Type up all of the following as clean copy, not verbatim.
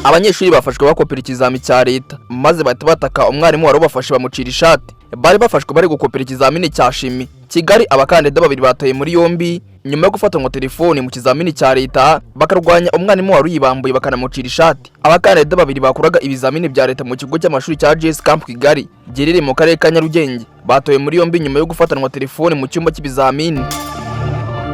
Abanyeshuri bafashwe bakopera ikizami cya leta, maze bahita bataka umwarimu wari ubafashe, bamucira ishati. Bari bafashwe bari gukopera ikizamini cya chimie. Kigali, abakandida babiri bataye muri yombi nyuma yo gufatanwa telefoni mu kizamini cya leta, bakarwanya umwarimu wari uyibambuye, bakanamucira ishati. Abakandida babiri bakoraga ibizamini bya leta mu kigo cy'amashuri cya GS Camp Kigali giherereye mu karere ka Nyarugenge batawe muri yombi nyuma yo gufatanwa telefoni mu cyumba cy'ibizamini.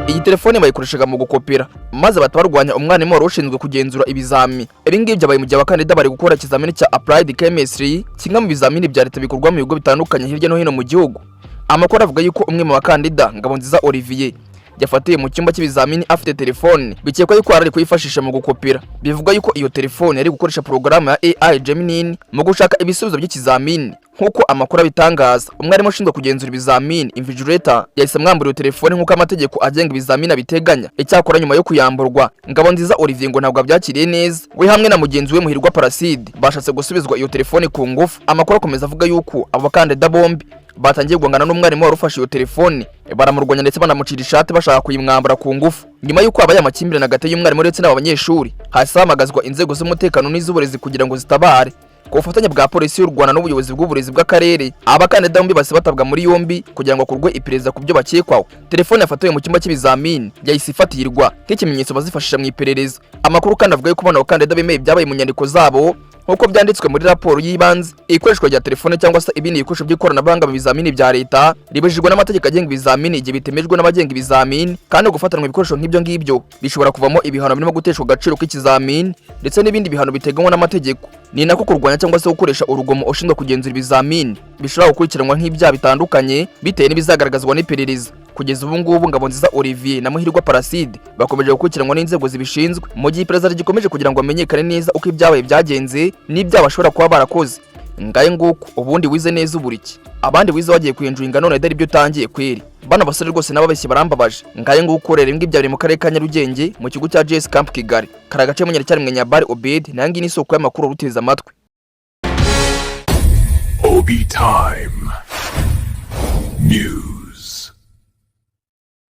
Iyi telefone bayikoreshaga mu gukopera, maze bahita barwanya umwarimu wari ushinzwe kugenzura ibizami. Ibi ngibi byabaye mu gihe abakandida bari gukora ikizamini cya Applied Chemistry, kimwe mu bizamini bya leta bikorwa mu bigo bitandukanye hirya no hino mu gihugu. Amakuru avuga yuko umwe mu bakandida, Ngabonziza Olivier, yafatiwe mu cyumba cy'ibizamini afite telefone, bikekwa yuko yari ari kuyifashisha mu gukopera. Bivugwa yuko iyo telefone yari gukoresha porogaramu ya AI Gemini mu gushaka ibisubizo by'ikizamini, nk'uko amakuru abitangaza. Umwarimu ushinzwe kugenzura ibizamini, invigilator, yahise amwambura iyo telefone nk'uko amategeko agenga ibizamini abiteganya. Icyakora nyuma yo kuyamburwa, Ngabonziza Olivier ngo ntabwo abyakiriye neza. We hamwe na mugenzi we Muhirwa Paraside bashatse gusubizwa iyo telefone ku ngufu. Amakuru akomeza avuga yuko abo bakandida bombi batangiye guhangana n'umwarimu wari ufashe iyo telefone, baramurwanya ndetse banamucira ishati bashaka kuyimwambura ku ngufu. Nyuma y'uko habaye amakimbirane hagati y'umwarimu ndetse n'aba banyeshuri, hahise hamagazwa inzego z'umutekano n'iz'uburezi kugira ngo zitabare. Ku bufatanye bwa Polisi y'u Rwanda n'ubuyobozi bw'uburezi bw'akarere, abakandida bombi bahise batabwa muri yombi kugira ngo hakorwe iperereza ku byo bakekwaho. Telefone yafatiwe mu cyumba cy'ibizamini yahise ifatirwa nk'ikimenyetso bazifashisha mu iperereza. Amakuru kandi avuga yuko bano bakandida bemeye ibyabaye mu nyandiko zabo, nk'uko byanditswe muri raporo y'ibanze. Ikoreshwa rya telefone cyangwa se ibindi bikoresho by'ikoranabuhanga mu bizamini bya leta ribujijwe n'amategeko agenga ibizamini igihe bitemejwe n'abagenga ibizamini, kandi gufatanwa ibikoresho nk'ibyo ngibyo bishobora kuvamo ibihano birimo guteshwa agaciro k'ikizamini ndetse n'ibindi bihano biteganywa n'amategeko. Ni nako kurwanya cyangwa se gukoresha urugomo ushinzwe kugenzura ibizamini bishobora gukurikiranwa nk'ibyaha bitandukanye, bitewe n'ibizagaragazwa n'iperereza. Kugeza ubu ngubu, Ngabonziza Olivier na Muhirwa Paraside bakomeje gukurikiranwa n'inzego zibishinzwe mu gihe iperereza rigikomeje kugira ngo hamenyekane neza uko ibyabaye byagenze n'ibyaha bashobora kuba barakoze. Ngaye nguko, ubundi wize neza uburiki, abandi wize wagiye kuyenjuinga, none dore ibyo utangiye kweri. Bano basore rwose n'ababeshyi barambabaje. Ngaye nguko rero, ibi byari mu karere ka Nyarugenge mu kigo cya GS Camp Kigali. Kari agace munyaracyari Mwenyabari Obed, nayo ngiyi ni isoko y'amakuru ruteza amatwi. Obi Time News.